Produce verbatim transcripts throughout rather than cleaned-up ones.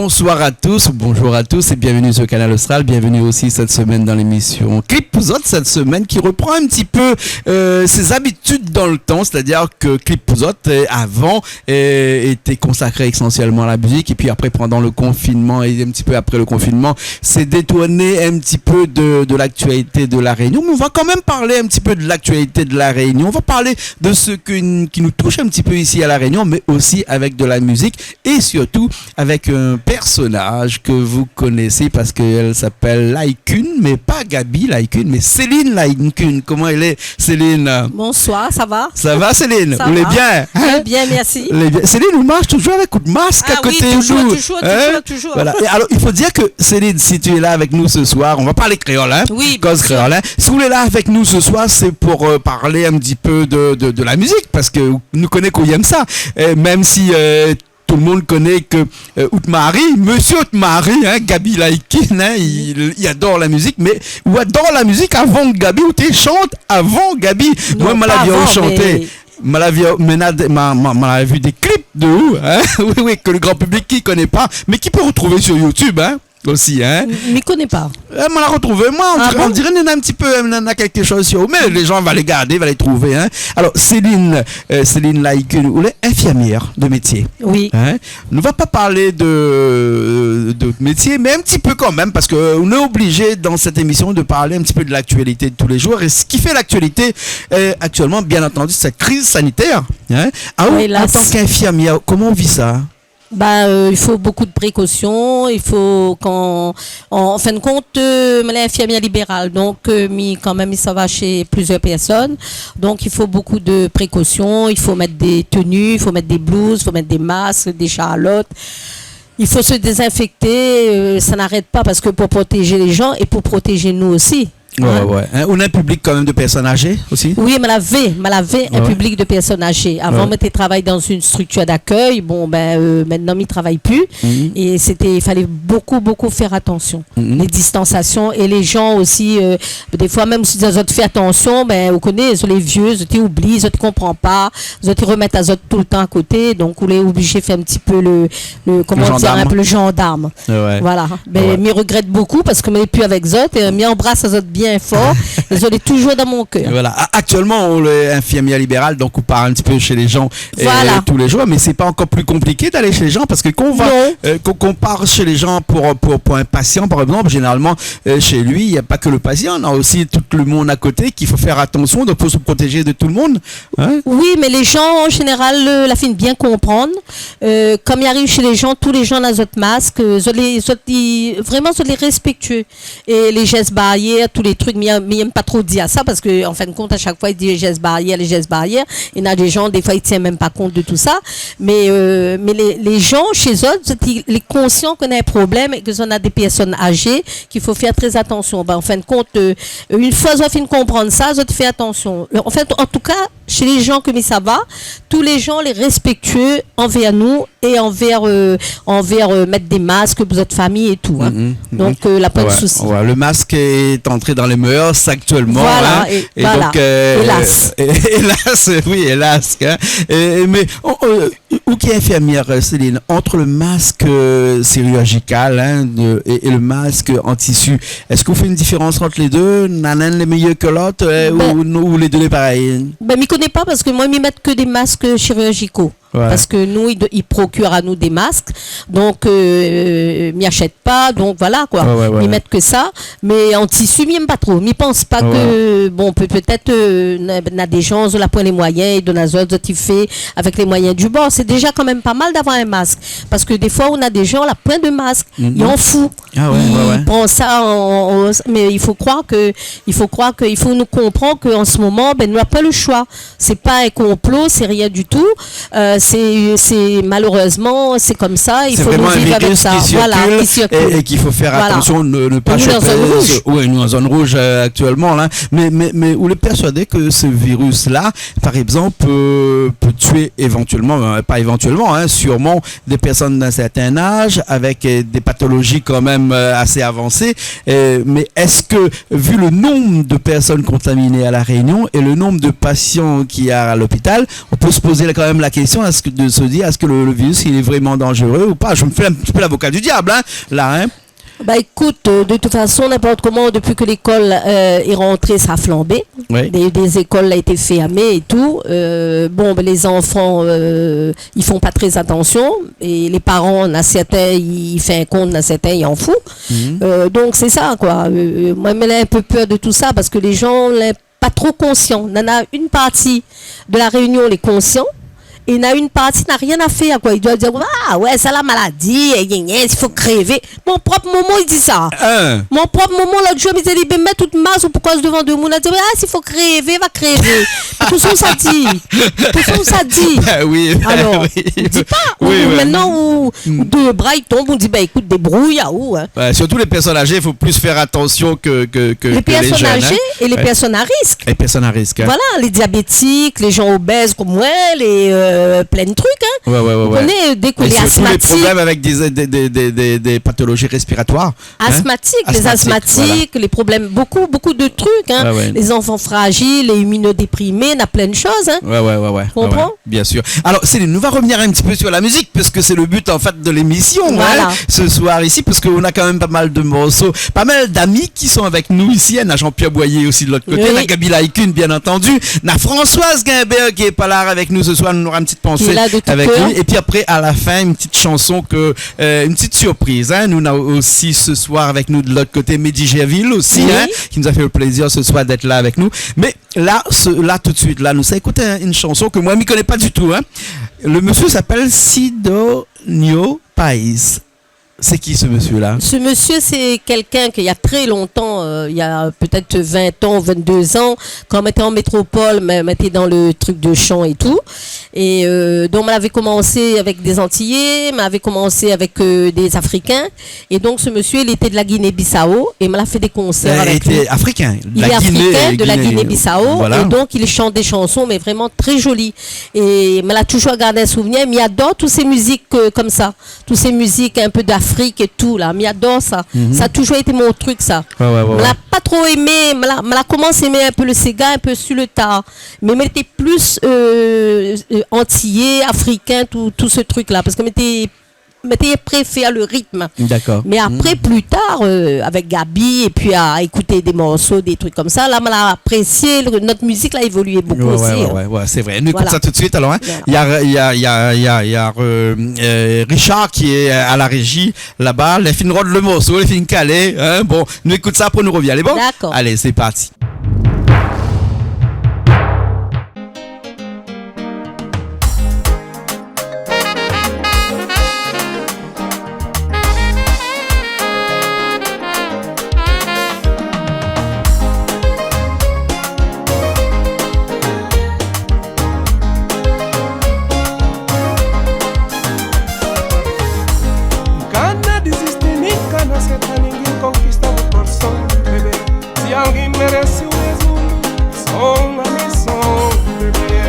Bonsoir à tous, bonjour à tous et bienvenue sur Kanal Austral. Bienvenue aussi cette semaine dans l'émission Clip pou zot, cette semaine qui reprend un petit peu, euh, ses habitudes dans le temps, c'est-à-dire que Clip pou zot, euh, avant, euh, était consacré essentiellement à la musique et puis après, pendant le confinement et un petit peu après le confinement, s'est détourné un petit peu de, de l'actualité de La Réunion. Mais on va quand même parler un petit peu de l'actualité de La Réunion. On va parler de ce que, qui nous touche un petit peu ici à La Réunion, mais aussi avec de la musique et surtout avec un personnage que vous connaissez parce qu'elle s'appelle Laikun, mais pas Gaby Laikun, mais Céline Laikun. Koman i lé, Céline ? Bonsoir, sa va ? Sa va, Céline ? Sa va. Ou lé bien, hein ? Très bien, merci. Lé bien. Céline, ou marsh toujour avèk out mask a koté ou. Ah oui, toujour, toujour, hein ? Toujour, toujour. Voilà. Et alors, il faut dire que Céline, si tu es là avec nous ce soir, on va parler créole, hein ? Oui, bien sûr. Koz kréol, hein ? Si ou lé la avèk nou se soir, sé pou, euh, parl in ti pé de, de, de la mizik, parske nou koné k'ou yèm sa. Euh, mèm si, euh, tout le moun i koné ke, euh, out mari, mésyé out mari, hein, Gaby Laikin, hein, li, li ador la mizik, mé ou ador la mizik avan Gaby, ou té shant avan Gaby. Non, pa avan, mé moin, ma la vi aou shanté. Ma la vi aou, mé na dé, ma, ma, ma la vi dé klip de ou, hein, oui, oui, ke le gran piblik i koné pa, mé ki pé rotrouv sur YouTube, hein, osi, hein. Mi koné pa. Eh, ma la rotrouv, moin, on diré, on diré néna in ti pé, néna kèlkshoz sur ou, mé lé jan va alé gardé, va alé trouvé, hein. Alor, Céline, euh, Céline Laikin, ou lé infirmièr de métié. Oui. Hein ? Nou va pa parl de, de métié, mé in ti pé kan mèm, parske nou lé oblizé dan sèt émisyon de parl in ti pé de l'aktialité de tou lé jour. É sak i fé l'aktialité, euh, aktièlman, bien antandi, sé la kriz sanitèr, hein. Ah, ou, an tan k'infirmièr, koman ou vi sa ? Hélas. Ben, euh, il faut beaucoup de précautions, il faut quand, en, en fin de compte, euh, moin lé infirmièr libéral, donk, euh, mi, kan mèm, mi sava shé plizyèr pèrsone. Donk, il faut beaucoup de précautions, il faut mèt dé tenu, il faut mèt dé blouz, il faut mèt dé mask, dé sharlot. Il faut se désinfecter, euh, ça n'arrête pas, parske pou protézé lé jan é pou protézé nou osi. Ouais, ouais, ouais. Hein, ou néna in piblik kan mèm de pèrsone azé osi ? Oui, ma lavé, ma lavé in piblik de pèrsone azé. Ouais, ouais. Avan, moin té travay dan in striktir d'akèy. Bon, ben, euh, mintnan, mi travay pi. Mhm. É sété, i falé bokou, bokou fé atansyon. Mhm. Lé distansasyon é lé jan osi, euh, défoi, mèm si zot i fé atansyon, ben, ou koné, zot lé vié, zot i oubli, zot i konpran pa, zot i romèt azot toultan a koté. Donk, ou lé oblizé fé in ti pé le, le, koman dir, in pé le jandarm. Le jandarm. Ouais, ouais. Voilà. Ben, mi rogrèt bokou parske mi lé pi avèk zot, é mi anbras azot bien for, é zot lé toujour dan mon kèr. Voilà. A-, aktièlman, ou lé infirmièr libéral, donk ou parl in ti pé shé lé jan, euh, tou lé jour, mé sé pa ankor pli konpliké d'alé shé lé jan, parske kan ou va, euh, kan, kan ou parl shé lé jan pou, pou, pou in pasyan, par égzanp, zénéralman, euh, shé li, na pa ke le pasyan, na osi tout le moun a koté k'i fo fé atansyon, donk fo se protézé de tout le moun, hein ? Oui, mé lé jan, an zénéral, euh, la fine bien konprann. Euh, kan mi ariv shé lé jan, tout lé jan néna zot mask, euh, zot lé, zot lé, vréman, zot lé rèspèktié. É lé jès barièr, tout lé trik, mi, mi yèm pa tro dir sa, parske, an fin de kont, a shak foi, i di lé jès barièr, lé jès barièr. Néna dé jan, défoi, i tien mèm pa kont de tousa. Mé, euh, mé lé, lé jan shé zot, zot i, lé konsyan ke néna in problèm é ke néna dé pèrsone azé, k'i fo fé trè atansyon. Ben, an fin de kont, euh, in foi zot i fine konprann sa, zot i fé atansyon. An fèt, an tou ka, shé lé jan ke mi sava, tout lé jan lé rèspèktié anvèr nou é anvèr, euh, anvèr, euh, mèt dé mask pou zot fami é tou, hein. Mhm, mhm. Donk, euh, la poin de sousi. Ouais, ouais. Le masque est entré dans les mœurs actuellement, hein. Voilà, é, é voilà. Donk, euh, hélas. É, hélas, oui, hélas, hein. É, mé, oh, euh, ou ki lé infirmièr, euh, Céline, entre le masque, euh, chirurgical, hein, de, et, et le masque en tissu, èske ou fé in diférans ant lé dé ? Néna inn lé méyèr ke lot, euh, ou, ou lé dé lé parèy ? Ben, mi koné pa parske moin, mi mèt ke dé mask chirurgicaux. Ouais. Parske nou, i, i prokir anou dé mask. Donk, euh, mi ashèt pa, donk voilà, koi. Ouais, ouais, ouais. Mi mèt ke sa. Mé an tisu, mi yèm pa tro. Mi pans pa ke, bon, pé, pétèt, euh, na, na dé jan, zot na poin lé moiyin, é donk azot, zot i fé avèk lé moiyin du bor. Sé déza kan mèm pa mal d'avoir in mask. Parske défoi, ou na dé jan, la poin de mask, i anfou. Ah ouais, ouais, ouais. I pran sa an, an, an, mé i fo kroir ke, i fo kroir ke, i fo nou konprann ke an se moman, ben, nou na pa le shoi. Sé pa in konplo, sé rien du tou. Euh, sé, sé malérèzman, sé konmsa, i fo nou viv avèk sa. Sé vréman in viris ki sirkil, voilà, ki sirkil é, é k'i fo fèr atansyon, ne, ne pa shopé. Nou lé an zone rouge. Oui, nou lé an zone rouge, euh, aktièlman, la. Mé, mé, mé ou lé pèrsuadé ke se viris-la, par égzanp, euh, pé tié évantièlman, euh, pa éventuellement, hein, sûrement des personnes d'un certain âge, avec, euh, des pathologies quand même, euh, assez avancées. Euh, mais est-ce que, vu le nombre de personnes contaminées à La Réunion et le nombre de patients qu'il y a à l'hôpital, on peut se poser quand même la question, est-ce que, de se dire, est-ce que le, le virus, il est vraiment dangereux ou pas ? Je me fais un petit peu l'avocat du diable, hein, là, hein. Bah, écoute, euh, de toute façon, n'importe comment, depuis que l'école, euh, est rentrée, ça a flambé. Oui. Des, des écoles ont été fermées et tout. Euh, bon, ben, les enfants, euh, ils font pas très attention. Et les parents, na certains, ils font un compte, na certains, ils en foutent. Mhm. Euh, donc, c'est ça, quoi. Euh, euh, moi, j'ai un peu peur de tout ça parce que les gens, là, pas trop conscients. Nana une partie de La Réunion, les conscients, et na une partie n'a rien à faire, quoi. Ils doivent dire, ah ouais, ça, la maladie, eh, gna, gna, il faut crever. Mon propre momon, il dit ça. Hein. Mon propre momon, l'autre jour, il dit, ben, mèt out mask, ou pou koz devan demoun, il dit, ah, s'il faut crever, va crever. Tout sa, sa di. Tout sa, sa di. Bah oui, bah oui. Alors, on dit pas. Oui, ou, ouais. Maintenant, ou, ou deux bras, ils tombent, on dit, ben, écoute, débrouille, ah, ou, hein. Ouais, surtout les personnes âgées, il faut plus faire attention que, que, que, que les jeunes, hein. Les personnes âgées et les personnes à risque. Ouais. Les personnes à risque, hein. Voilà, les diabétiques, les gens obèses comme moi, les, euh, plein de trucs, hein. Ouais, ouais, ouais, ouais. Vous connaissez, dès que les asthmatiques. Et surtout les problèmes avec des, des, des pathologies respiratoires, hein. Asthmatiques, les asthmatiques, voilà. Asthmatiques, les problèmes, beaucoup, beaucoup de trucs, hein. Ouais, ouais. Les enfants fragiles, les immunodéprimés, na plein de choses, hein. Ouais, ouais, ouais, ouais. Comprends ? Ouais, ouais. Bien sûr. Alors, Céline, nou va revenir un petit peu sur la musique, parce que c'est le but, en fait, de l'émission, hein, ce soir ici, parce qu'on a quand même pas mal de morceaux, pas mal d'amis qui sont avec nous ici, hein. Na Jean-Pierre Boyer aussi de l'autre côté, na Gaby Laïcune, bien entendu, na Françoise Guimbert qui est pas là avec nous ce soir, nou nora une petite pensée avec lui. Qui est là de tout cœur. Et puis après, à la fin, une petite chanson que, euh, une petite surprise, hein. Nou na aussi ce soir avec nous de l'autre côté, Mehdi Gerville aussi, hein, qui nous a fait le plaisir ce soir d'être là avec nous. Mais là, ce, là, tout de suite, là, nou sa ékout in, une chanson que moi, mi koné pas du tout, hein. Le monsieur s'appelle Sidonio Pais. C'est qui ce monsieur-là ? Ce monsieur, c'est quelqu'un qu'il y a très longtemps, euh, il y a peut-être vingt ans, vingt-deux ans, quand on était en métropole, mais on était dans le truc de chant et tout. Et, euh, donc, on avait commencé avec des Antillais, on avait commencé avec, euh, des Africains. Et donc, ce monsieur, il était de la Guinée-Bissau et on a fait des concerts avec lui. Euh, il était africain, de la Guinée, Guinée, voilà. Il est africain, de la Guinée-Bissau, et donc il chante des chansons, mais vraiment très jolies. Et on a toujours gardé un souvenir, mi ador toutes ces musiques, euh, comme ça, toutes ces musiques un peu d'Afrique et tout, là, mi ador ça. Mhm. Ça a toujours été mon truc, ça. Ouais, ouais, ouais, ouais. On a pas trop aimé, on a, on a commencé à aimer un peu le séga, un peu sur le tard. Mais on était plus, euh, euh, antillais, africain, tout, tout ce truc-là, parce que on était mi té préfèr le rythme. D'accord. Mhm. Mais après, plus tard, euh, avec Gaby, et puis à écouter des morceaux, des trucs comme ça, là, on a apprécié le, notre musique, là, a évolué beaucoup aussi, hein. Ouais, ouais, ouais, ouais, c'est vrai. Voilà. Nou ékout sa tout de suite, alors, hein. Voilà. Il y a, il y a, il y a, il y a, il y a, euh, euh, Richard qui est, euh, à la régie, là-bas. Lé fine rod le morceau, lé fine kalé, hein. Bon, nou ékout sa, apré nou revien. Lé bon ? D'accord. Allez, c'est parti. Kana désisté, ni kana seta, ninguém conquista o coração, bebé. Se alguém merece o resumo, só uma missão, bebé.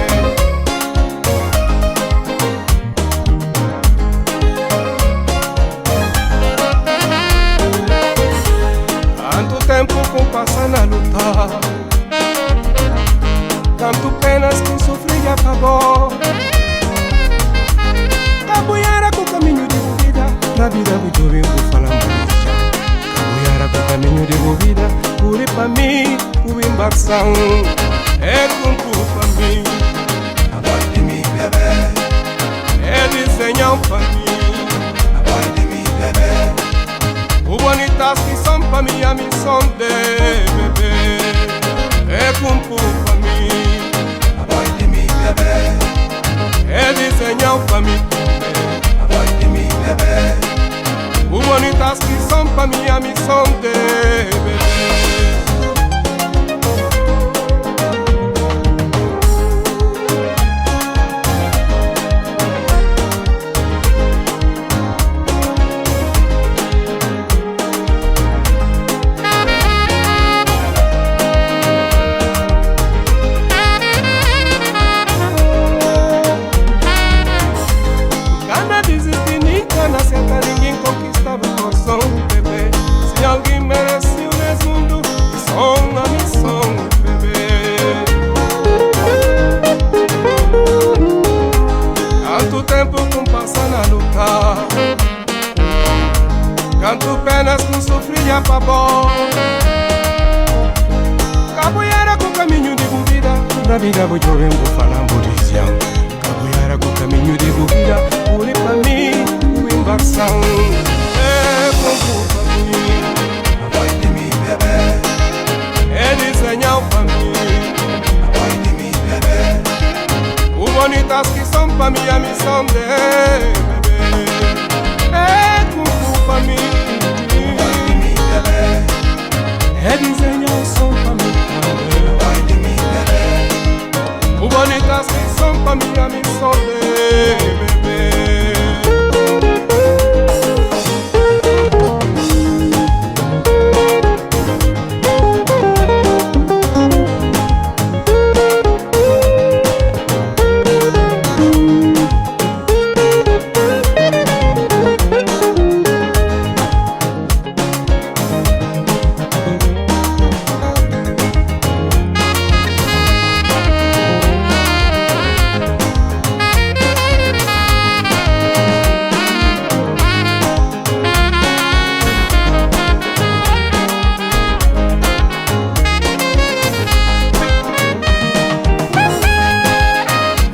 Tanto tempo que passa na luta, tanto penas que sofri e acabou. Kabuyara ku kaminhu de vida, na vida ku joven ku fala manja. Kabuyara ku kaminhu de vida, kuri pa mi, ku imbarsaun. É kunpu pa mi. Aboy de mi, bebé. É dizeñau pa mi. Aboy de mi, bebé. Ku bonitas ki son pa mi, ami son de bebé. É kunpu pa mi. Aboy de mi, bebé. É dizeñau pa mi. Aboy de mi, bebé. Ku bonitas ki son pa mi, ami son de bebé. Ya pa bon. Kabuyara ku kaminhu di buvida, na vida bu joven bu fala mbudizian. Kabuyara ku kaminhu di buvida, buri pa mi, wimbarsan. E kumpu pa mi. Avoid mi, bébé. E dizeñau pa mi. Avoid mi, bébé. O bonitas ki son pa mi, ami son de bébé. E kumpu pa mi. E dizeñau son pa mi. O bonitas ki son pa mi, ami son de bébé.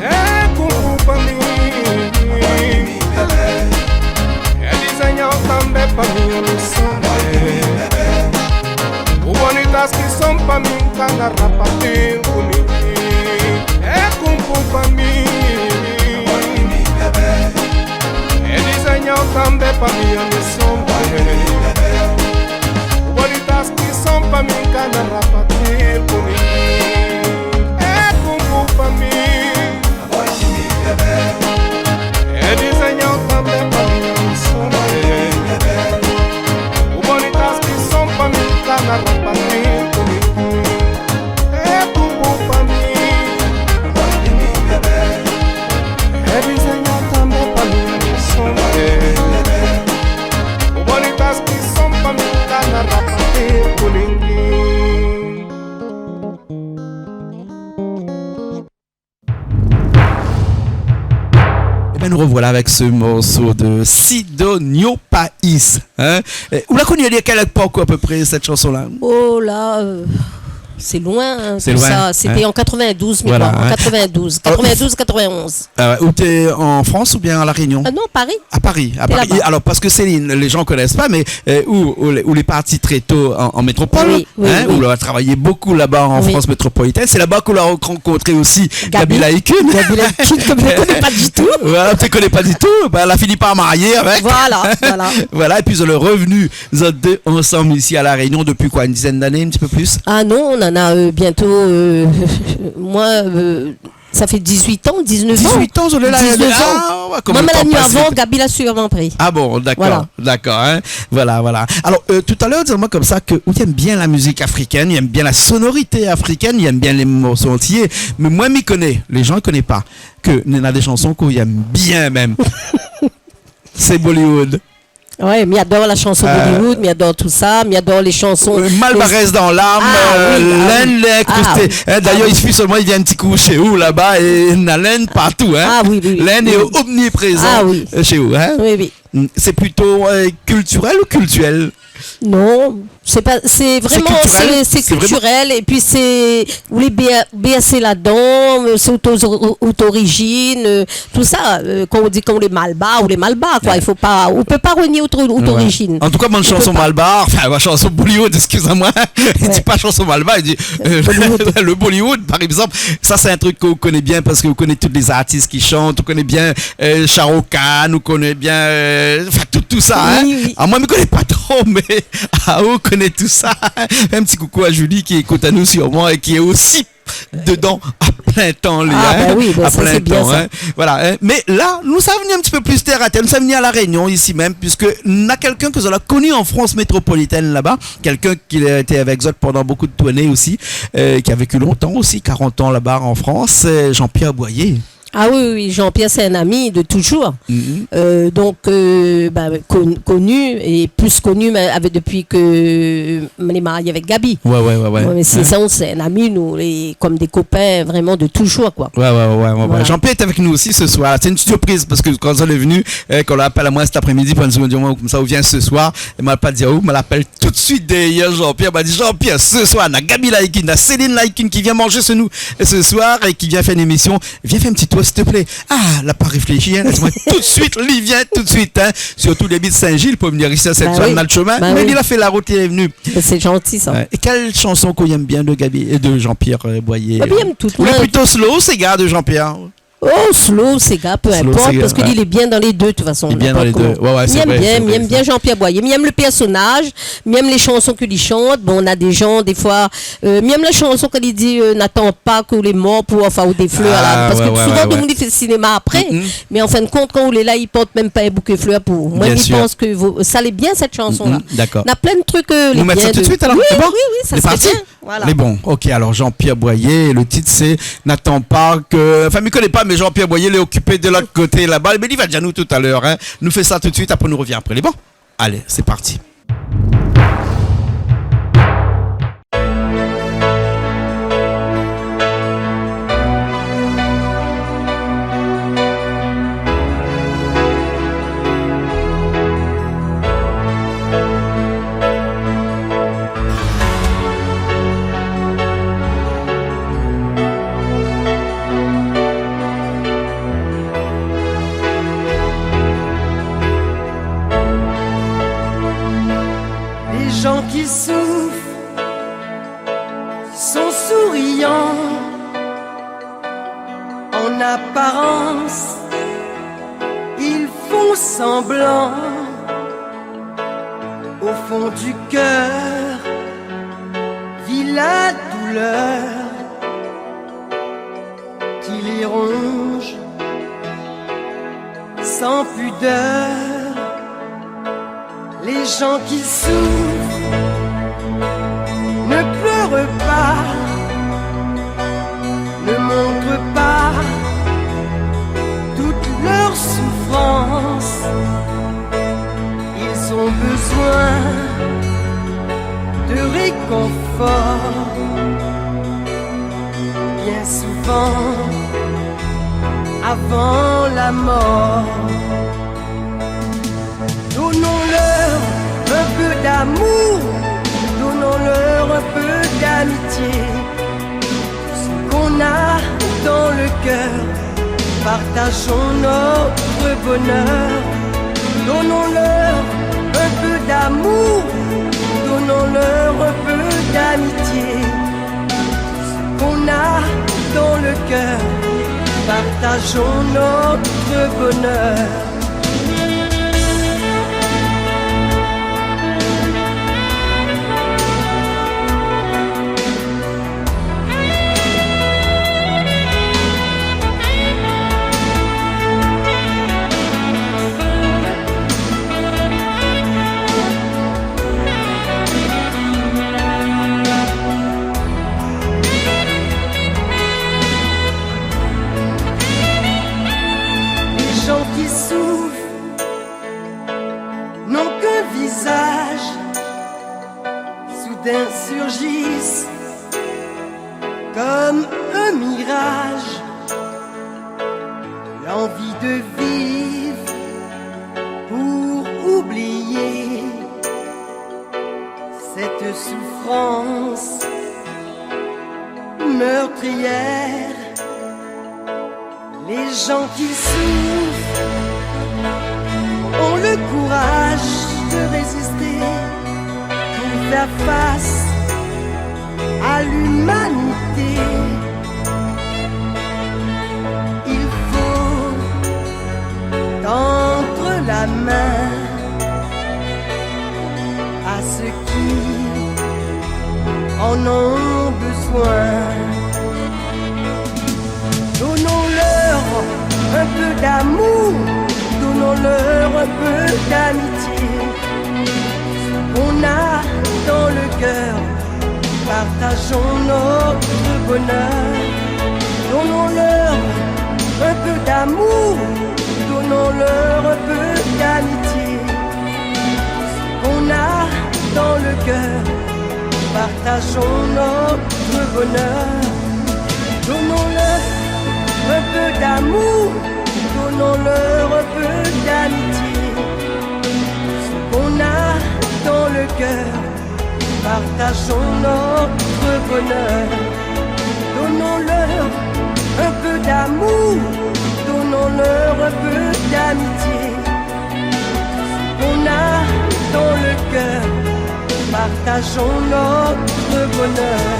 E kumpu pa mi. E dizeñau tanbê pa mi, ami son de bébé. O bonitas ki son pa mi, kana rapatil ku mi. E kumpu pa mi. E dizeñau tanbê pa mi, ami son de bébé. O bonitas ki son pa mi, kana rapatil ku mi. E kumpu pa mi. E dizeñau tanbê pa mi, ami son de bébé. O bonitas ki son pa mi, kana rapatil ku mi. E kumpu pa mi. E dizeñau tanbê pa mi, ami son de bébé. O bonitas ki son pa mi, kana rapatil ku mi. Eh ben, nous revoilà avec ce morceau de Sidonio Pais, hein. Eh, ou la koni ali kèl épok, à peu près, cette chanson-là ? Oh là, euh, c'est loin, hein, tout ça. C'est loin, hein. C'était en quatre-vingt-douze, mes parents, hein. Voilà, quatre-vingt-douze, quatre-vingt-douze, quatre-vingt-onze. Alors, euh, ou té en France ou bien à La Réunion ? Ah non, Paris. À Paris, à Paris. T'es là-bas. Et alors, parce que Céline, les gens connaissent pas, mais, euh, ou, ou, ou lé parti très tôt en, en métropole, oui, oui, hein, oui. Ou la travaillé beaucoup là-bas en, oui, France métropolitaine. C'est là-bas qu'on a rencontré aussi Gaby, Gaby Laï-Kune. Gaby Laï-Kune, ke mi koné pa ditou. Voilà, mi koné pa ditou. Ben, elle a fini par marier avec. Voilà, voilà. Voilà, et puis zot lé revenu, zot dé, ensemble ici à La Réunion depuis quoi, une dizaine d'années, un petit peu plus ? Ah non, on en a, euh, bientôt, euh, moi, euh, ça fait dix-huit ans, dix-neuf ans. Dix-huit ans, zot lé la. Dix-neuf ans. Ah, ouais, koman le tan i pas vit. Moin, mi la ni avan, Gaby la suiv apré. Ah bon, d'accord, voilà, d'accord, hein. Voilà, voilà. Alors, euh, tout à l'heure, ou di amoin konmsa ke ou yèm bien la musique africaine, ou yèm bien la sonorité africaine, ou yèm bien les morceaux antillais. Mé moin, mi koné, les gens i koné pa, ke néna dé chanson ke ou yèm bien mèm. Sé Bollywood. Ouais, mi ador la chanson, euh, Bollywood, mi ador tout ça, mi ador les chansons, euh, Malbarès dan lam, ah, euh, oui, ah, l'Inde, oui, l'incrusté. Ah, oui. Hein, d'ailleurs, ah, oui, i sufi solman, i vien in ti kou shé ou laba, é na l'Inde partou, hein. Ah, oui, oui, oui. L'Inde lé omniprézan, ah, oui, euh, shé ou, hein. Oui, oui. Mm, c'est plutôt, euh, culturel ou cultuel ? Non, c'est pas, c'est vraiment, c'est culturel. C'est, c'est culturel, et puis c'est, ou lé bèr-, bèrsé ladan, euh, sé out, out, out orizine, euh, tout ça, euh, kan ou di, kan ou lé malbar, ou lé malbar, koi. Ouais. I fo pa, ou pé pa renié out, out orizine. Ouais. An tou ka, bann shanson malbar, anfin, bann shanson Bollywood, excusez-moi, i di pa shanson malbar, i di, euh, Bollywood. Le Bollywood, par exemple, ça, c'est un truc que vous connaissez bien parce que vous connaissez tous les artistes qui chantent, vous connaissez bien, euh, Shah Rukh Khan, vous connaissez bien, euh, enfin, tout, tout ça, hein. Oui, oui. Ah, moin, mi koné pa tro, mé ah, ou koné tout sa. Un petit coucou à Julie qui écoute à nous sûrement et qui est aussi dedans à plein temps, lui, hein. Ah, bah oui, bah ça, c'est bien, ça. À plein temps, hein. Voilà, hein. Mé la, nou sa vni in ti pé pli tèr a tèr, nou sa vni a La Réunion, isi mèm, puisque na kèlkin ke zot la koni an Frans métropolitèn laba, kèlkin ki la été avèk zot pandan bonpé de tourné osi, euh, ki la véki lontan osi, karant an laba an Frans, euh, Jean-Pierre Boyer. Ah oui, oui, oui, Jean-Pierre, c'est un ami de toujours. Mhm. Euh, donc, euh, bah, con-, connu, et plus connu, mais avec, depuis que, euh, on est marié avec Gaby. Ouais, ouais, ouais, ouais. Ouais, mais c'est ça, c'est un ami, nous, et comme des copains vraiment de toujours, quoi. Ouais, ouais, ouais, ouais, ouais. Voilà. Jean-Pierre est avec nous aussi ce soir. C'est une surprise parce que quand on est venu, euh, kan la apèl amoin cet après-midi, pou in zour, di amoin konmsa, ou vien ce soir. É moin la pa di aou, moin la apèl tout de suite dèrièr Jean-Pierre. Moin la di, Jean-Pierre, ce soir, na Gaby Laikin, na Céline Laikin qui vient manger chez nous ce soir et qui vient faire une émission. Viens faire un petit tour, s'il te plaît. Ah, la pa réfléchi, hein. Tout de suite, li vien tout de suite, hein. Surtout débit Saint-Gilles pou vnir isi, sèt soir, mal shomin. Bah oui. Bah oui. Mé li la fé la rout, li lé venu. C'est gentil, ça. Ouais. É kèl shanson k'ou yèm bien de Gaby é de Jean-Pierre, euh, Boyer ? Bah, mi yèm tout. Ou lé plito slow ou séga de Jean-Pierre ? Oh, slow, séga, peu importe, parce que li lé bien dans les deux, de toute façon, n'importe comment. Li lé bien dans les deux. Ouais, ouais, c'est vrai, c'est vrai, c'est vrai. Mi yèm bien, mi yèm bien Jean-Pierre Boyer. Mi yèm le personnage, mi yèm les chansons ke li shant. Bon, na dé jan, défoi, euh, mi yèm la shanson ke li di, euh, n'attends pas que les morts pour, enfin, ou des fleurs, là, parce que souvent, tout le monde i fé sinéma après, mais en fin de compte, kan ou lé la, i port mèm pa in bouké flèr pou ou. Bien sûr. Moin, mi pans ke vo-, sa lé bien, sèt shanson-la. Mhm, d'accord. Na plin de trucs, euh, lé bien. Nou mèt sa tout de suite, alors ? Oui, oui, oui, ça serait bien. C'est parti. Voilà. Lé bon. Ok, alors Jean-Pierre Boyer, le titre c'est N'attends pas que, enfin, mi koné pa, mé Jean-Pierre Boyer, lé okipé de l'ot koté laba. Mé li va dir anou tout à l'heure, hein. Nou fé sa tout de suite, apré nou revien apré. Lé bon ? Allez, c'est parti. Les gens qui souffrent sont souriants en apparence, ils font semblant. Au fond du cœur vit la douleur qui les ronge sans pudeur. Les gens qui souffrent ne pleurent pas, ne montrent pas toute leur souffrance. Ils ont besoin de réconfort, bien souvent avant la mort. Donnons-leur un peu d'amour, donnons-leur un peu d'amitié. Ce qu'on a dans le cœur, partageons notre bonheur. Donnons-leur un peu d'amour, donnons-leur un peu d'amitié. Ce qu'on a dans le cœur, partageons notre bonheur. Les gens qui souffrent n'ont qu'un visage, soudain surgissent comme un mirage. L'envie de vivre pour oublier cette souffrance meurtrière. Les gens qui souffrent ont le courage de résister pour faire face à l'humanité. Il faut tendre la main à ceux qui en ont besoin. Donnons-leur un peu d'amour, donnons-leur un peu d'amitié. Ce qu'on a dans le cœur, partageons notre bonheur. Donnons-leur Un peu d'amour, donnons-leur un peu d'amitié. Ce qu'on a dans le cœur, partageons notre bonheur. Donnons-leur un peu d'amour, donnons-leur un peu d'amitié. Ce qu'on a dans le cœur, partageons notre bonheur. Donnons-leur un peu d'amour, donnons-leur un peu d'amitié. Ce qu'on a dans le cœur, partageons notre bonheur.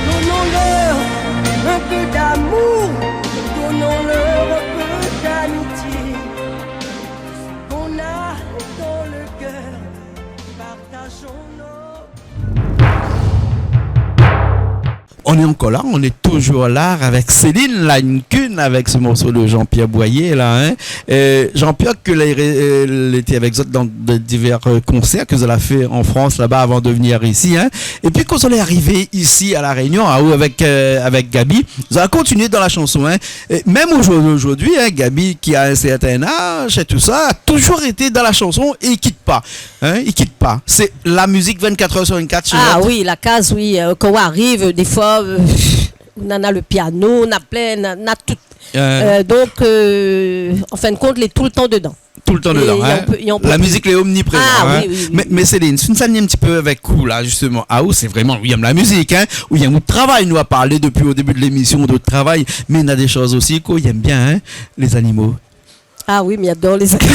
Donnons-leur un peu d'amour, donnons-leur un peu d'amitié. Ce qu'on a dans le cœur, partageons nos... On est encore là, on est toujours là avec Céline Lankun, avec ce morceau de Jean-Pierre Boyer, là, hein. Euh, Jean-Pierre, ke la, euh, lété avèk zot dan de divèr, euh, konsèr ke zot la fé an Frans, laba, avan de vnir isi, hein. Épi, kan zot lé arivé isi a La Rényon, ah, ou avèk, euh, avèk Gaby, zot la kontinié dan la shanson, hein. É mèm ojourd-, ojourdui, hein, Gaby, ki a in sèrtin az é tousa, la touzour été dan la shanson é i kit pa. Hein, i kit pa. Sé la mizik vinn-kat èr su vinn-kat shé zot. Ah oui, la kaz, oui, euh, kan ou ariv, défoi, euh, nana le piano, na plin, na, na tout. Euh. Euh, donk, euh, an fin de kont, lé toultan dedan. Toultan dedan, hein. É i anpé, i anpé pi. La mizik lé omniprézan, hein. Ah oui, oui, oui. Mé, mé Céline, si nou sava in ti pé avèk ou la, zistoman. Ah, ou, sé vréman, ou i èm la mizik, hein. Ou i èm out travay, nou la parl dopi o débu de lémisyon de out travay. Mé na dé shoz osi ke ou i èm bien, hein. Lé zanimo. Ah oui, mi ador lé zanimo.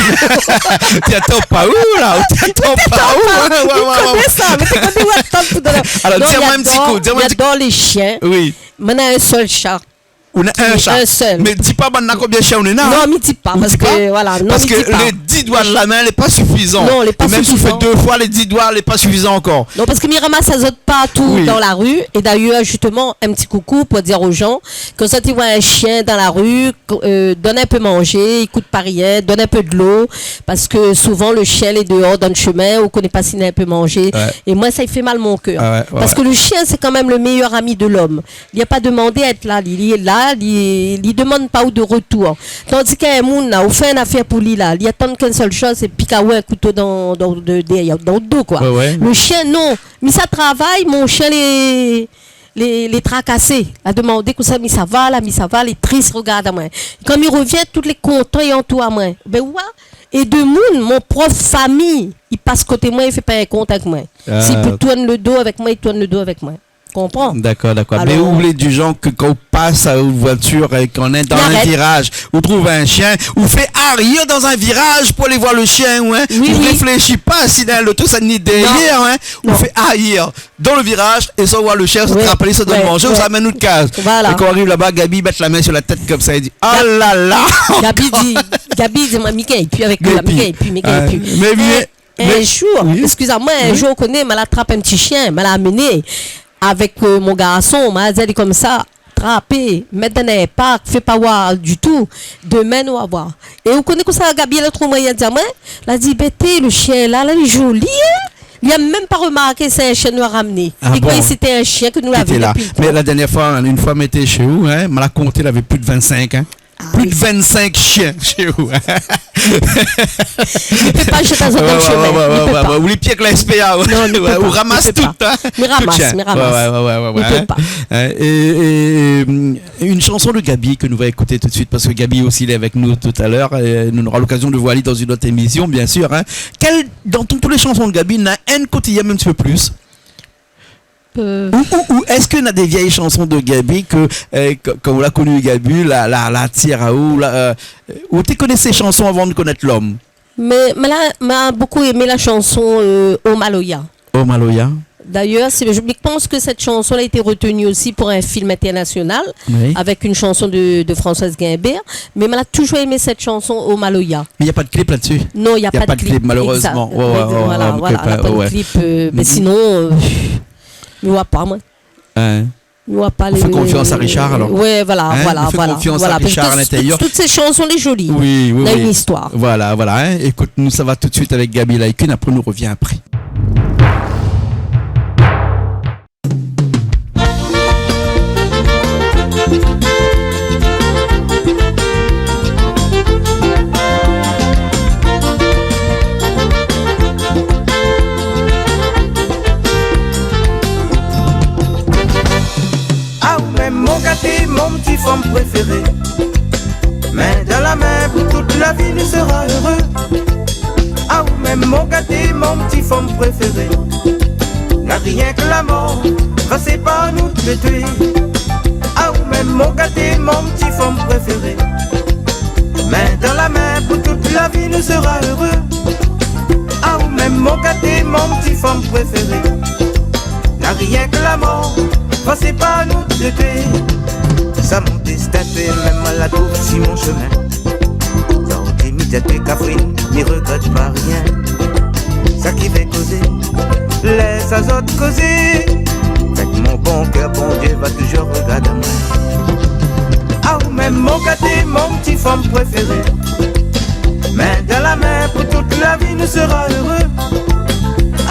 Té atann pa ou la, té atann pa ou, hein. Ouais, ouais, ouais. Ou koné sa, mé té koné ou atann pou donn. Alor, di amoin in ti kou, di amoin in ti kou. Non, mi ador, mi ador lé shien. Oui. Moin néna in sèl sha. Ou néna in sha. In sèl. Mé di pa banna konbien shien ou néna, hein. Non, mi di pa, parske, voilà, non, mi di pa. Ou di pa ? Parske lé di doi de la min lé pa sifizan. Non, lé pa sifizan. É mèm si ou fé dé foi lé di doi, lé pa sifizan ankor. Non, parske mi ramas azot partou dan la ri. Oui. É dayèr, zistoman, in ti koukou pou dir o jan, kan zot i voi in shien dan la ri, euh, donn in pé manzé, i kout pa rien, donn in pé dolo, parske souvan le shien lé déor dan le shemin, ou koné pa si néna in pé manzé. Ouais. É moin, sa i fé mal mon kèr. Ah ouais, ouais, ouais. Parske le shien, sé kan mèm le méyèr ami de l'om. Li la pa demandé a èt la, li, li lé la, li, li demann pa ou de retour. Tandi k'in moun la, ou fé in afèr pou li la, li atann k'in sèl shoz, sé pik aou in kouto dan, dan, de, dèryèr, dan le do, koi. Ouais, ouais. Le shien, non. Mi sa travay, mon shien lé, lé, lé trakasé. La demandé kosa mi sava la, mi sava, lé tris, regard amoin. Kan mi revien, tout lé kontan, i antour amoin. Bin, ouais. É de moun, mon prop fami, i pas koté moin, i fé pa in kont avèk moin. Ah. Si i pé tourn le do avèk moin, i tourn le do avèk moin. Konpran ? Dakor, dakor. Alor, mé ou lé du janr ke kan ou pas a out voitir, euh, kan ou lé dan in viraz, ou trouv in shien, ou fé aryèr dan in viraz pou alé voir le shien, ou, hein, ou réfléshi pa si néna loto sa ni dèryèr, hein, ou fé aryèr dan le viraz, é sa ou voi le shien, sa trap ali, sa donn manzé, ou sa amenn out kaz. Voilà. É kan ou ariv laba, Gaby i mèt la min su la tèt konmsa, i di : « Oh la la ! » Gaby di, Gaby di, moin, mi gingn pi avèk li la, mi gingn pi, mi gingn pi. Mé, mé, In zour, oui, eskiz amoin, in zour, ou koné, ma la trap in ti shien, ma la amené avèk, euh, mon garson, ma la di ali konmsa : « Trapé, mèt dan in park, fé pa voir ditou, demin nou va voir. » É ou koné kosa Gaby la trouv moin, la di amoin ? La di : « Bin té, le shien la, la, li lé zoli, hein ? » Li la mèm pa remarké sé in shien nou la ramené. Ah bon ? Li kroi sété in shien ke nou lavé dopi le tan. Mé la dèrnièr foi, in foi mi té shé ou, hein, ma la konté, lavé plis de vinn-sink, hein. Ah oui. Plis de vinn-sink shien shé ou. Li pé pa zèt azot dan le shemin. Ouais, ouais, ouais. Li pé pa. Ou lé pié ke la S P A, ouais. Non, li pé pa. Ou ramas tout, hein. Li pé pa. Mi ramas, mi ramas. Ouais, ouais, ouais. Li pé pa. Hein, é, é, hum, une chanson de Gaby ke nou va ékouté tout de suite, parske Gaby osi lé avèk nou talèr, é nou nora lokazion de voir ali dan in ot émision, bien sir, hein. Kèl, dan tout, tout lé shanson de Gaby, na inn ke ou yèm in ti pé plis ? Euh. Ou, ou, ou èske na dé vièy shanson de Gaby ke, euh, ke, kan ou la koni Gaby, la, la, la tir aou, la, euh, ou té koné sé shanson avan de konèt l'om ? Mé, mé la, ma bokou èm la shanson, euh, O Maloya. O Maloya. D'ailleurs, c'est, je pense que cette chanson-là a été retenue aussi pour un film international, oui, avec une chanson de, de Françoise Gaimbert. Mé ma la touzour èm sèt shanson, O Maloya. Mé na pa de clip la-dsi. Non, na pa de clip, malérèzman. Exact. Ouais, ouais, ouais, voilà, ouais, ouais, la pa de clip, euh, mé sinon, euh, mi voi pa, moin. Hein. Mi voi pa. Ou fé konfians a Richard, alor. Ouais, voilà, voilà, voilà. Hein, ou fé konfians a Richard, à l'intérieur. Parce que tout, toutes ces chansons, lé zoli. Oui, oui, oui. Na une histoire. Voilà, voilà, hein. Ékout, nou sava tout de suite avèk Gaby Laïkune, apré nou revien apré. fanm préféré. Min dan la min, pou tout la vi nou sera éré. Aou mèm mon gaté, mon ti fanm préféré. Na rienk la mor va sépar anou dé. Aou mèm mon gaté, mon ti fanm préféré. Min dan la min, pou tout la vi nou sera éré. Aou mèm mon gaté, mon ti fanm préféré. Na rienk la mor va sépar anou dé. Sa mon destin, té mèm la trouv si mon shemin. Sorti mi tèt, mi kafrine, mi regrèt pa rien. Sak i vé kozé, lès azot kozé. Avèk mon bon kèr, Bondié va toujour regard amoin. Aou mèm mon gaté, mon ti fanm préféré. Min dan la min, pou tout la vi nou sera éré.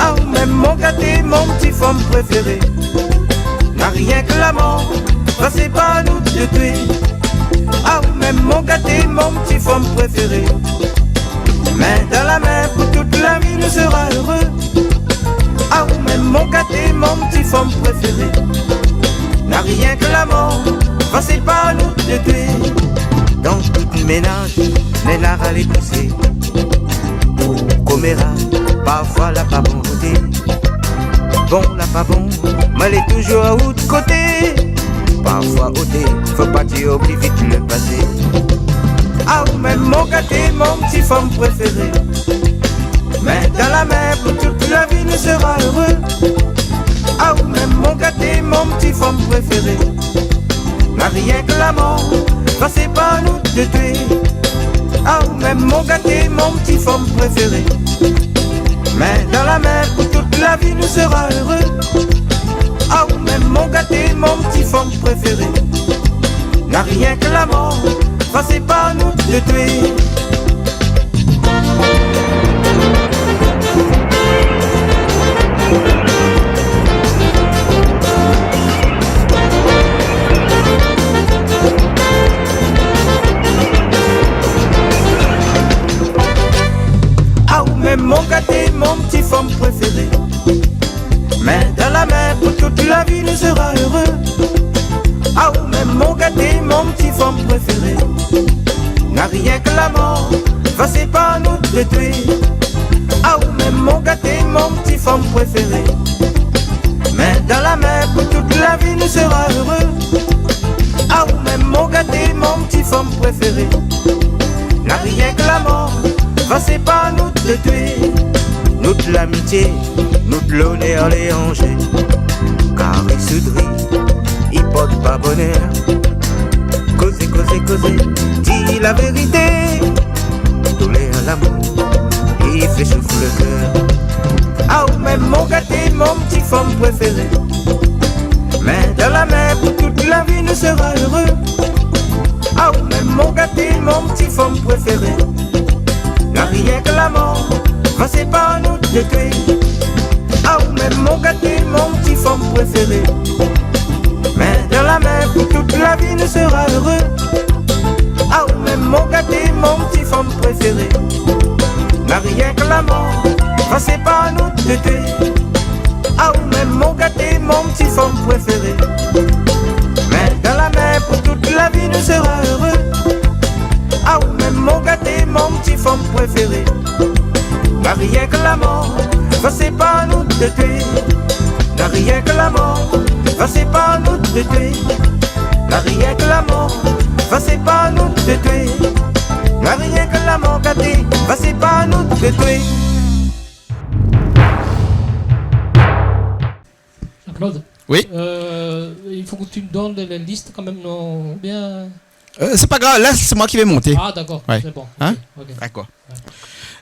Aou mèm mon gaté, mon ti fanm préféré. Na rienk la mor va sépar anou dé. Aou mèm mon gaté, mon ti fanm préféré. Min dan la min, pou tout la vi nou sera éré. Aou mèm mon gaté, mon ti fanm préféré. Na rienk la mor va sépar anou dé. Dan tout ménaz, néna ralé pousé. Pou koméra, parfoi la pa bon roté. Bon la pa bon, mé lé toujour a out koté. Parfoi oté, fo pa dir pli vit le pasé. Aou mèm mon gaté, mon ti fanm préféré. Min dan la min, pou tout la vi nou sera éré. Aou mèm mon gaté, mon ti fanm préféré. Na rienk la mor va sépar anou dé. Aou mèm mon gaté, mon ti fanm préféré. Min dan la min, pou tout la vi nou sera éré. Aou mèm mon gaté, mon ti fanm préféré. Na rienk la mor va sépar anou dé. Aou mèm mon gaté, mon ti fanm préféré. Min dan la min, pou tout la vi nou sera éré. Aou mèm mon gaté, mon ti fanm préféré. Na rienk la mor va sépar anou dé. Aou mèm mon gaté, mon ti fanm préféré. Min dan la min, pou tout la vi nou sera éré. Aou mèm mon gaté, mon ti fanm préféré. Na rienk la mor va sépar anou dé. Nout lamitié, nout lonèr lé an jé. Kari soudri, i port pa bonèr. Kozé, kozé, kozé, di la vérité. Doulèr lamour, i fé soufr le kèr. Aou mèm mon gaté, mon ti fanm préféré. Min dan la min, pou tout la vi nou sera éré. Aou mèm mon gaté, mon ti fanm préféré. Na rienk la mor va sépar anou dé. Aou mèm mon gaté, mon ti fanm préféré. Min dan la min, pou tout la vi nou sera éré. Aou mèm mon gaté, mon ti fanm préféré. Na rienk la mor va sépar anou dé. Aou mèm mon gaté, mon ti fanm préféré. Min dan la min, pou tout la vi nou sera éré. Aou mèm mon gaté, mon ti fanm préféré. Na rienk la mor va sépar anou dé. Na rienk la mor va sépar anou dé. Na rienk la mor va sépar anou dé. Na rienk la mor, gaté, va sépar anou dé. Jean-Claude, oui, euh, il faut que tu me donnes la liste quand même, non ? Ou bien... Euh, c'est pas grave, là, c'est moi qui vais monter. Ah, d'accord, ouais, c'est bon. Hein ? Ok, ok. D'accord. Ouais.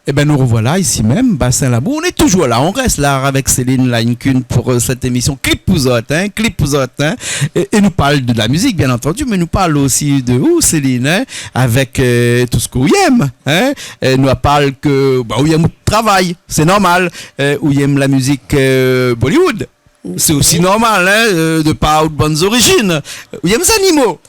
Eh ben, nous revoilà ici même, Bassin Labour. On est toujours là, on reste là avec Céline Laïnkun pour, euh, cette émission Clip pou zot, hein, Clip pou zot, hein. Et, et nou parl de la musique, bien entendu, mais nou parl aussi de ou, Céline, hein, avec, euh, tout sak ou yèm, hein. Euh, nou parl ke, bah, ou yèm out travay, c'est normal. Euh, ou yèm la musique, euh, Bollywood. C'est aussi normal, hein, euh, de par out bann zorizine. Ou yèm zanimo.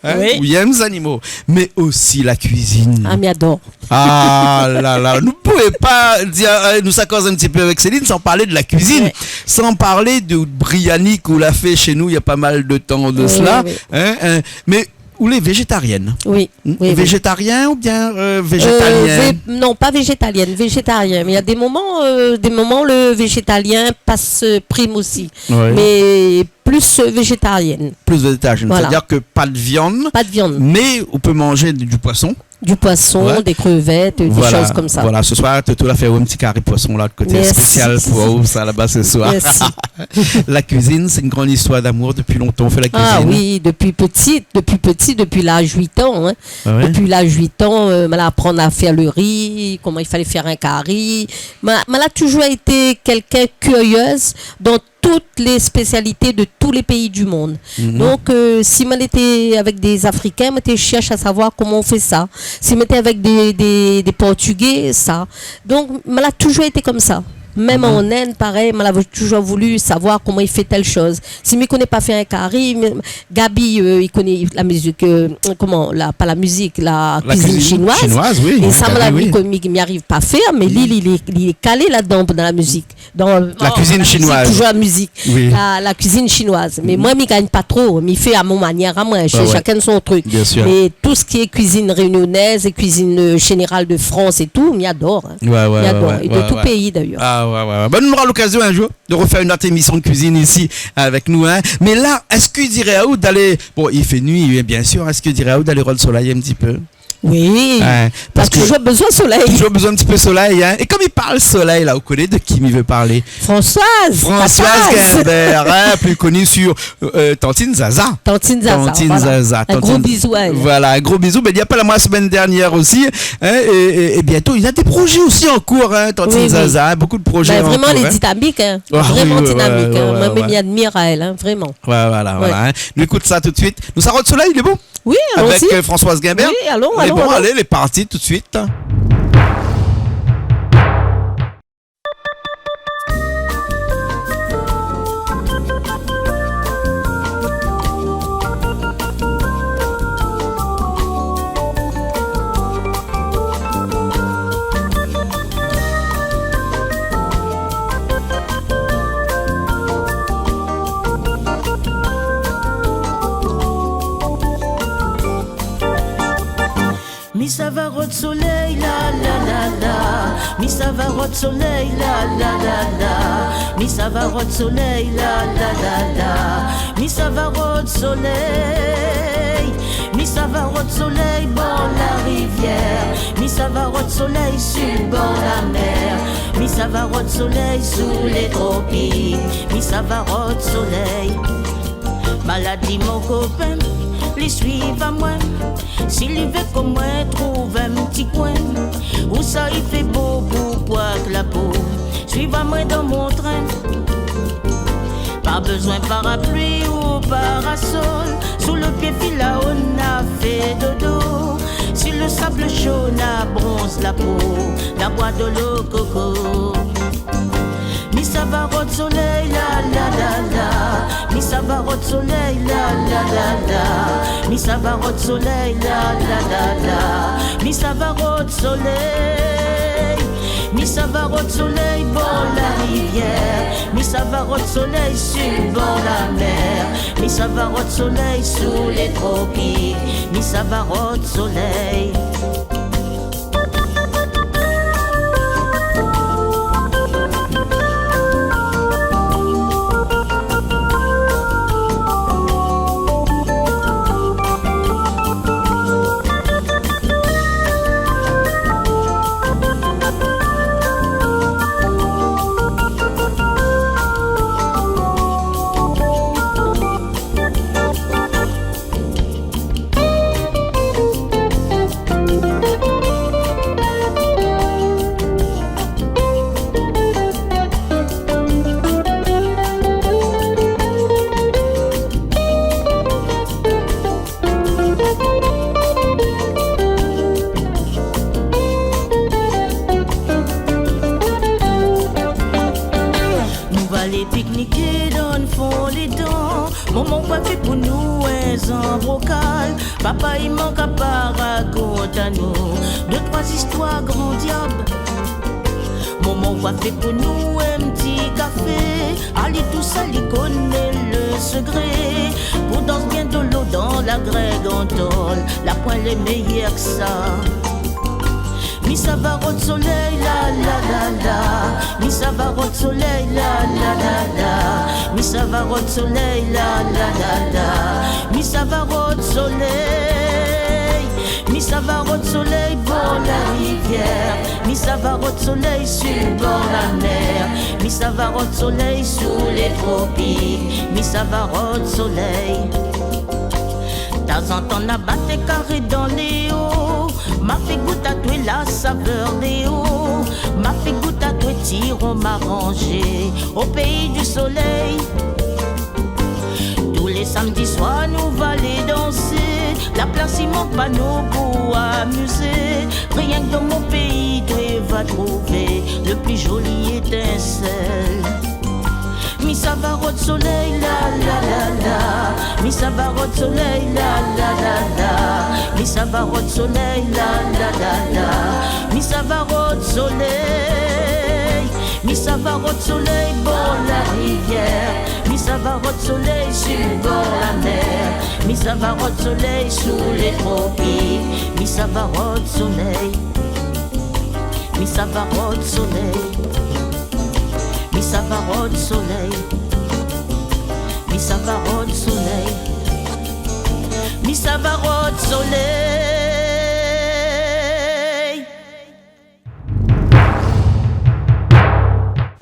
Hein ? Oui. Ou yèm zanimo. Mais aussi la cuisine. Ah, mi ador. Ah là là, nou pouvait pas dire, euh, nou sa koz un petit peu avec Céline sans parler de la cuisine, ouais, sans parler de biryani k'ou la fé chez nous il y a pas mal de temps de cela, oui, oui, hein, hein. Mais ou lé véjétarièn. Oui, oui, oui. Véjétarien oubien, euh, véjétalien ? Euh, vé-, non, pas végétalienne, végétarien. Mais il y a des moments, euh, des moments, le végétalien passe, euh, prime aussi. Oui. Mais plus, euh, végétarienne. Plus végétarienne. Voilà. C'est-à-dire que pas de viande, pas de viande, mais on peut manger du poisson. Du poisson, ouais, des crevettes, des choses comme ça. Voilà, ce soir, Toto la fé in ti kari poisson la, de koté spésial pou ou, sa, laba, ce soir. Merci. La cuisine, c'est une grande histoire d'amour. Depuis longtemps, on fait la cuisine. Ah oui, depuis petite, depuis petit, depuis l'âge huit ans, hein. Ah ouais ? Depuis l'âge huit ans, euh, ma la aprann à faire le riz, comment il fallait faire un cari. Ma, ma la toujours été quelqu'un curieuse dans toutes les spécialités de tous les pays du monde. Mhm. Donc, euh, si moin lété avec des Africains, moin té shèrsh à savoir comment on fait ça. Si moin lété avec des, des, des Portugais, ça. Donc, ma la toujours été comme ça. Même en Inde, pareil, ma la toujours voulu savoir comment il fait telle chose. Si mi koné pa fé in kari, mi, Gaby, euh, li koné la musique, euh, comment, la, pas la musique, la cuisine chinoise. La cuisine chinoise, oui. Et ça, Gaby, ma la, oui, mi, mi, mi ariv pa fèr, mais li, li, li, li lé kalé ladan, dans la musique. Dans la cuisine chinoise. Toujours la musique. Oui. La, la cuisine chinoise. Mais moi, mi gingn pa tro. Mi fé à mon manière, à moi. Ch-, chacun son truc. Bien sûr. Mais tout ce qui est cuisine réunionnaise et cuisine, euh, générale de France et tout, mi ador, hein. Ouais, ouais, ouais. Mi ador. Et de tout pays, d'ailleurs. Ah, ouais, ouais, ouais. Ben, nou nora l'occasion un jour de refaire une autre émission de cuisine ici avec nous, hein. Mais là, èske i diré aou d'alé, bon, i fé nuit, oui, bien sûr, èske i diré aou d'alé rod solèy un petit peu ? Oui. Hein, parce que toujours besoin de soleil. Toujours besoin un petit peu de soleil, hein. Et comme i parl solèy la, ou koné de qui mi vé parler ? Françoise, Françoise Guimbert, hein, plus connue sur, euh, Tantine Zaza. Tantine Zaza, voilà. Un gros bisou à elle. Voilà, un gros bisou. Mais il y a pas la, moi, la semaine dernière aussi, hein, et, et, et bientôt, il y a des projets aussi en cours, hein, Tantine Zaza, hein, beaucoup de projets en cours, hein. Oui, oui. Ben, vraiment, elle est dynamique, hein. Ah, oui, oui, ouais, ouais, ouais. Vraiment dynamique, hein. Moi, mi admire à elle, hein, vraiment. Ouais, voilà, voilà, hein. Nou ékout sa tout de suite. Nou sa rod solèy, lé bon ? Oui, allons-y. Avec, euh, Françoise Guimbert. Oui, allons, allons, allons. Lé bon, allez, lé parti tout de suite. Mi sava rod solèy, la, la, la, la. Mi sava rod solèy, la, la, la, la. Mi sava rod solèy, la, la, la, la. Mi sava rod solèy. Mi sava rod solèy bor la rivièr. Mi sava rod solèy sur bor la mèr. Mi sava rod solèy sou lé tropik. Mi sava rod solèy. Maladi mon kopin, li suiv amoin. Si li vé ke moin trouv in ti koin ousa i fé bo pou pwak la po, suiv amoin dan mon trin. Pa bezoin parapli ou parasol, sou le pié filawo na fé dodo. Si le sab sho na bronz la po, na bwar dolo koko. Mi sava rod solèy, la, la, la, la. Mi sava rod solèy, la, la, la, la. Mi sava rod solèy, la, la, la, la. Mi sava rod solèy. Mi sava rod solèy bor la rivièr. Mi sava rod solèy sur bor la mèr. Mi sava rod solèy sou lé tropik. Mi sava rod solèy. Nou va alé pikniké dan fon létan. Momon va fé pou nou in zanbrokal. Papa i mank pa rakont anou dé trwa zistwar gran diab. Momon va fé pou nou in ti kafé. Ali tousèl li koné le sekré. Pou dans bien dolo dan la grèg an tol. La poin lé méyèr ke sa. Mi sava rod solèy, la, la, la, la. Mi sava rod solèy, la, la, la, la. Mi sava rod solèy, la, la, la, la. Mi sava rod solèy. Mi sava rod solèy bor la rivièr. Mi sava rod solèy su bor la mèr. Mi sava rod solèy sou lé tropik. Mi sava rod solèy. Tazantan na baté karé dan lé o. Ma fé gout atoué la savèr dé o. Ma fé gout atoué ti rom aranzé o péi di solèy. Tou lé samdi soir nou va alé dansé. La plas i mank pa nou pou amizé. Rienk dan mon péi toué va trouvé le pli zoli étinsèl. Mi sava rod solèy, la, la, la, la. Mi sava rod solèy, la, la, la, la. Mi sava rod solèy, la, la, la, la. Mi sava rod solèy. Mi sava rod solèy bor la rivièr. Mi sava rod solèy su bor la mèr. Mi sava rod solèy sou lé tropik. Mi sava rod solèy. Mi sava rod solèy. Mi sava rod solèy. Mi sava rod solèy. Mi sava rod solèy.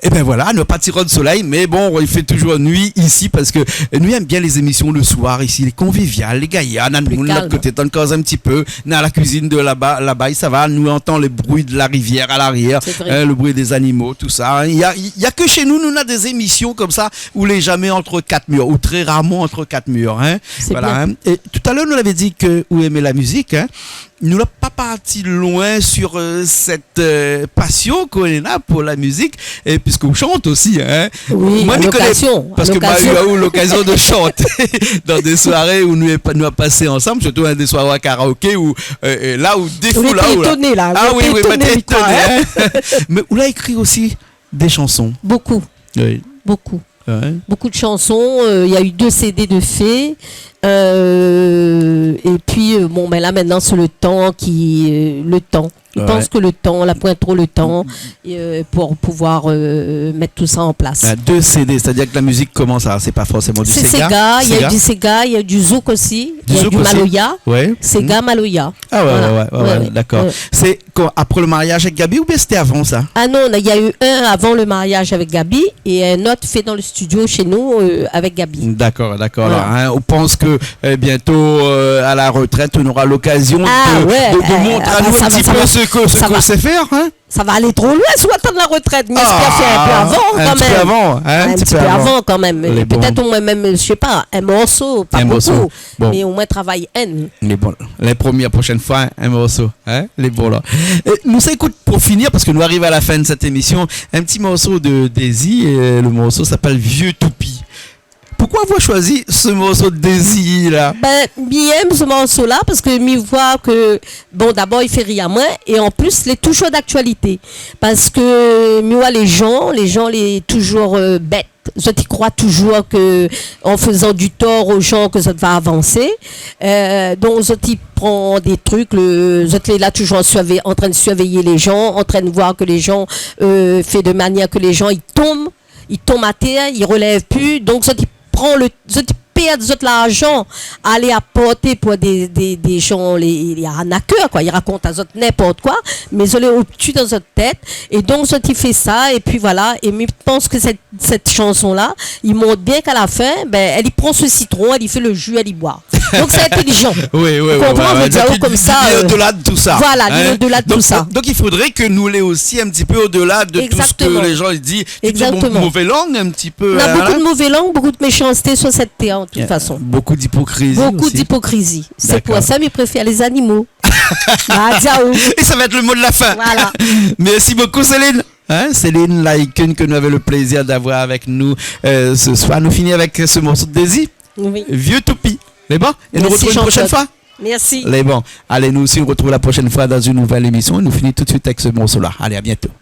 Ében voilà, nou la parti rod solèy, mé bon, i fé touzour nuit isi parske nou èm bien lé zémision le soir isi, lé konvivial, lé gayar, na le moun lot koté, tann koz in ti pé, na la kuizine de laba, laba, sa va, nou antann le bri de la rivièr a larièr, sé vré, in, le bri dé zanimo, tousa, in. Na, na ke shé nou, nou na dé zémision konmsa, ou lé zamé ant kat mir, ou trè rarman ant kat mir, in. Sé bien. Voilà, in. É talèr, nou lavé di ke ou èm la mizik, in. Nou la pa parti loin su, eu, sèt, eu, pasion ke ou néna pou la mizik, é piske ou shant osi, in. Oui, moin, a mi koné, lokazion, a lokazion. Parske ma u aou lokazion de shanté dan dé soiré ousa nou la pa-, nou la pasé ansanm, sirtou, in, dé soiré karaoké ousa, eu, eu, la ou défoul, la ou la. Ou lété étoné, la. A oui, oui, ou lété étoné, in. Mé ou la ékri osi dé shanson. Bokou. Oui. Bokou. Ouais. Bokou de shanson, eu, na u dé CD de fé, eu, épi, eu, bon, bin la, mintnan, sé le tan ki, eu, le tan. Mi pans ke le tan, la poin tro le tan, eu, pou pouvoir, eu, mèt tousa an plas. A, dé CD, sétadir ke la mizik i komans, sé pa forséman du séga. Sé séga, na du séga, na du zouk osi, na du maloya. Du zouk osi. Ouais. Séga, maloya. A ouais, ouais, ouais, dakor. Voilà. Ouais. Sé kan, apré le mariaz avèk Gaby oubien sété avan sa ? A non, na, na u in avan le mariaz avèk Gaby é in ot fé dan le studio shé nou, eu, avèk Gaby. Dakor, dakor. Voilà. Alor, in, ou pans ke, eu, bientôt, eu, a la retrèt, ou nora lokazion de, de, de montr anou in ti pé sak ou sé fé, in ? A, eu, a, a, sa va, sa va, sa va. Sa va alé tro loin si ou atann la retrèt, mé mi éspèr fé in pé avan kanmèm. A, in ti pé avan, in, in ti pé avan. In ti pé avan kanmèm. Lé bon. Pétèt omoin mèm, mi sé pa, in morso, pa bokou, mé omoin travay inn. In morso. Bon. Lé bon. La promièr, proshèn foi, in morso. In, lé bon la. É nou sa ékout pou finir, parske nou ariv a la fin de sèt émision, in ti morso de Daisy, é le morso i apèl Vieux Toupie. Poukoué avoir shoizi se morso de Daisy la ? Bin, mi èm se morso la parske mi voi ke, bon, dabor, i fé ri amoin, é an plis, lé touzour d'aktualité. Parske mi voi lé jan, lé jan lé touzour, eu, bèt. Zot i kroi touzour ke an fézan du tor o jan ke zot va avansé. Eu, donk zot i pran dé trik, le, zot lé la touzour an survé-, antrinn survéyé lé jan, antrinn voir ke lé jan, eu, fé de manièr ke lé jan i tonm, i tonm atèr, i relèv pu. Donk zot i pran le, zot i pèrd zot larzan, alé aporté pou dé, dé, dé jan, lé, lé arnakèr, koi. I rakont azot ninport koi, mé zot lé obtu dan zot tèt. É donk zot i fé sa, épi voilà. É mi pans ke sèt sèt shanson la, i mont bien k'a la fin, bin, èl i pran se sitron, èl i fé le ju, èl i boir. Donk sé intélizan. Oui, oui, oui. Ou konpran, mi vé dir, donk, ou konmsa, i, i, eu, au-delà de tout ça, voilà, i, au-delà de tout ça. Donk, donk, i fodré ke nou lé osi in ti pé au-delà de tout ce que lé jan i di. Exactement. Tout mové lang, in ti pé, in, la. Na bokou de mové lang, bokou de méshansté su sèt tèr, de tout fason. Bokou d'ipokrizi osi. Bokou d'ipokrizi. Dakor. Sé pou sa mi préfèr lé zanimo. Ba, diaou. É sa va èt le mo de la fin. Voilà. Mèrsi bokou, Céline. In, Céline Laikun, ke nou lavé le plézir d'avoir avèk nou, eu, se soir. Nou fini avèk se morso de Daisy. Oui. Vieux Toupie. Lé bon ? É nou artrouv in proshèn foi. Mèrsi, Jean-Claude. Mèrsi. Lé bon. Alé, nou osi, nou artrouv la proshèn foi dan in nouvèl émision. Nou fini tout de suit avèk se morso la. Alé, à bientôt.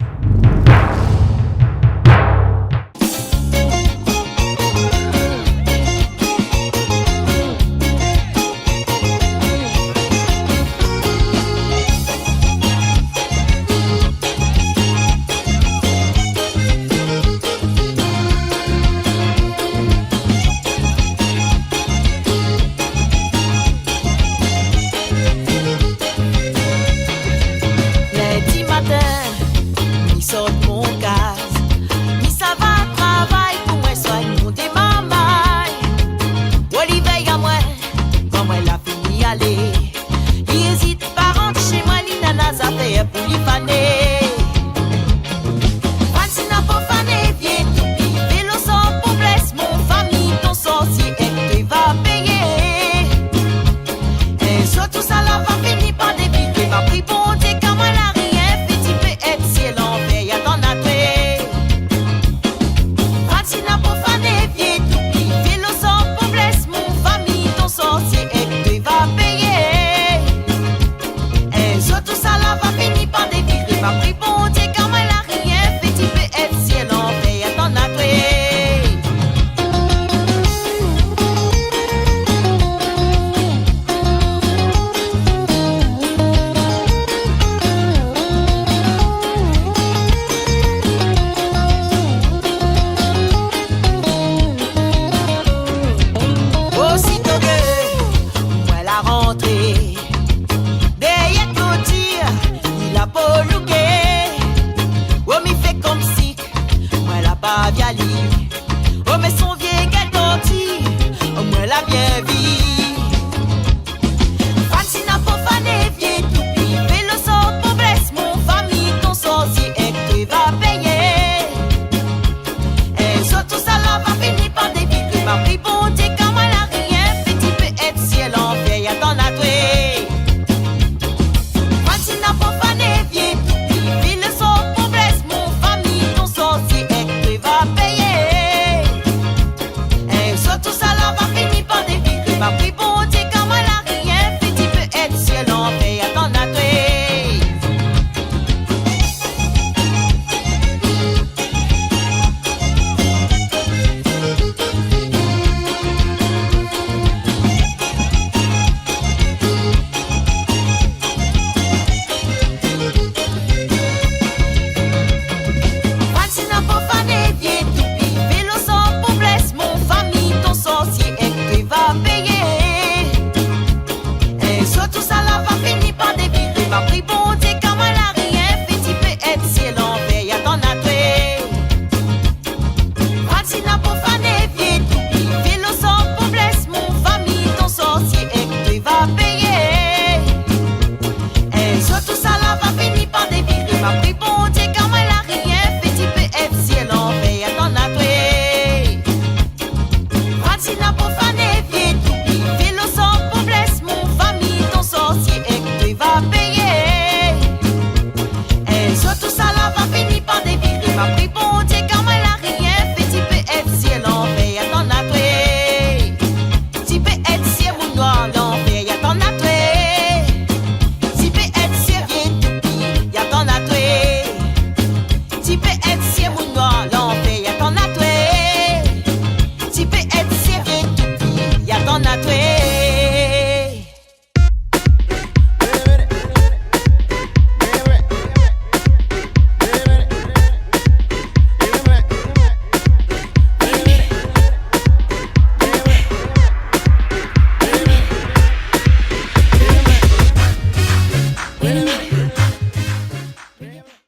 Wi.